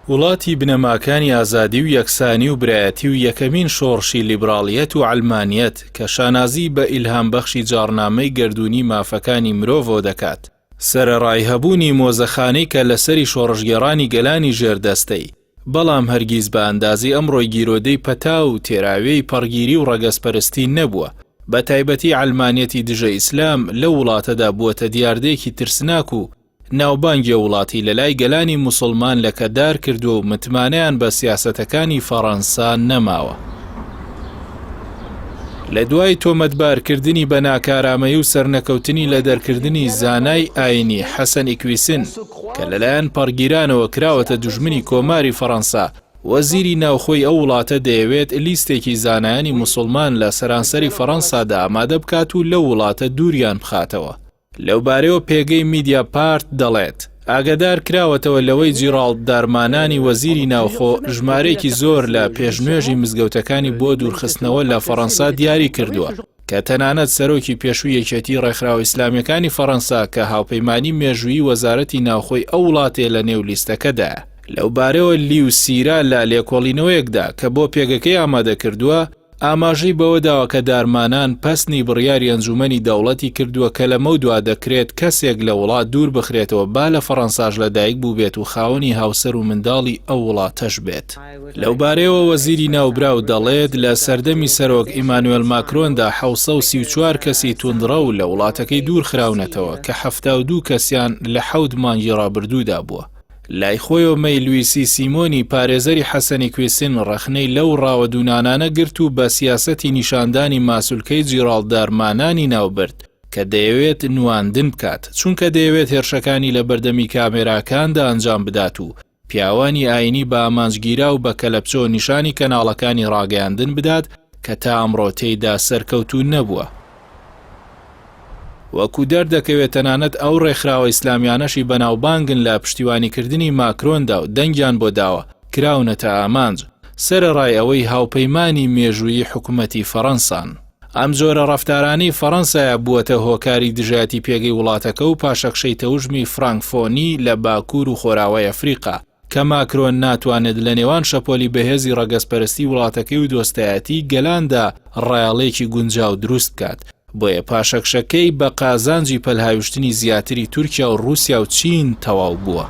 وڵاتی بنەماکانی ئازادی و یەکسانی و برایەتی و یەکەمین شۆڕشی لیبراڵیەت و عەلمانیەت کە شانازی بە ئیلهامبەخشی جاڕنامەی گەردوونی مافەکانی مرۆڤەوە دەکات، سەرەڕای هەبوونی مۆزەخانەی کەللەسەری شۆڕشگێڕانی گەلانی ژێردەستەی، بەڵام هەرگیز بە ئەندازەی ئەمڕۆی گیرۆدەی پەتا و تێراوێی پەڕگیری و ڕەگەزپەرستی نەبووە، بە تایبەتی عەلمانیەتی دژە ئیسلام لەو وڵاتەدا بووەتە دیاردەیەکی ترسناک و ناوبانگی ئەو وڵاتی لەلای گەلانی موسڵمان لەکەدار کردووە و متمانەیان بە سیاسەتەکانی فەڕەنسا نەماوە. لە دوای تۆمەتبارکردنی بە ناکارامەیی و سەرنەکەوتنی لە دەرکردنی زانای ئاینی حەسەن ئیکویسن کە لەلایەن پەڕگیرانەوە کراوەتە دوژمنی کۆماری فەڕەنسا، وەزیری ناوخۆی ئەو وڵاتە دەیەوێت لیستێکی زانایانی موسڵمان لە سەرانسەری فەڕەنسادا ئامادە بکات و لەو وڵاتە دووریان بخاتەوە. لەوبارەیەوە پێگەی میدیا پارت دەڵێت، ئاگادار کراوەتەوە لەوەی جیڕاڵد دارمانانی وەزیری ناوخۆ ژمارەیەکی زۆر لە پێشنوێژی مزگەوتەکانی بۆ دوورخستنەوە لە فەڕەنسا دیاری کردووە، کە تەنانەت سەرۆکی پێشووی یەکێتی ڕێکخراوە ئیسلامییەکانی فەڕەنسا کە هاوپەیمانی مێژوویی وەزارەتی ناوخۆی ئەو وڵاتەیە لە نێو لیستەکەدایە. لەوبارەیەوە لیو سیرا لە لێکۆڵینەوەیەکدا کە بۆ پێگەکەی ئامادە کردووە، ئاماژەی بەوەداوە کە دارمانان پەسنی بڕیاری ئەنجوومەنی دەوڵەتی کردووە کە لەمەودوا دەکرێت کەسێک لە وڵات دوور بخرێتەوە با لە فەڕەنساش لەدایک بووبێت و خاوەنی هاوسەر و منداڵی ئەو وڵاتەش بێت. لەوبارەیەوە وەزیری ناوبراو دەڵێت، لە سەردەمی سەرۆک ئیمانوێل ماکرۆندا 734 کەسی توندڕەو لە وڵاتەکەی دوورخراونەتەوە کە 72 کەسیان لە حەوت مانگی ڕابردوودا بووە. لای خۆیەوە مەی لویسی سیمۆنی پارێزەری حەسەنی کویسن ڕەخنەی لەو ڕاوەدوونانانە گرت و بە سیاسەتی نیشاندانی ماسولکەی جیڕاڵد دارمانانی ناوبرد کە دەیەوێت نواندن بکات چونکە دەیەوێت هێرشەکانی لە بەردەمی کامێراکاندا ئەنجام بدات و پیاوانی ئاینی بە ئامانجگیراو بە کەلەپچۆ نیشانی کەناڵەکانی ڕاگەیاندن بدات کە تا ئەمڕۆ تێیدا سەرکەوتوو نەبووە. وەکو دەردەکەوێت تەنانەت ئەو ڕێکخراوە ئیسلامیانەشی بەناوبانگن لە پشتیوانیکردنی ماکرۆندا و دەنگیان بۆ داوە، کراونەتە ئامانج، سەرەڕای ئەوەی هاوپەیمانی مێژوویی حکومەتی فەڕەنسان. ئەم جۆرە ڕەفتارانەی فەڕەنسایە بووەتە هۆکاری دژایەتی پێگەی وڵاتەکە و پاشەکشەی تەوژمی فرانکفۆنی لە باکوور و خۆراوای ئەفریقا، کە ماکرۆن ناتوانێت لە نێوان شەپۆلی بەهێزی ڕەگەزپەرستی وڵاتەکەی و دۆستایەتی گەلاندا ڕایەڵێکی گونجاو دروست بکات، بۆیە پاشەکشەکەی بە قازانجی پەلهاویشتنی زیاتری تورکیا و ڕووسیا و چین تەواو بووە.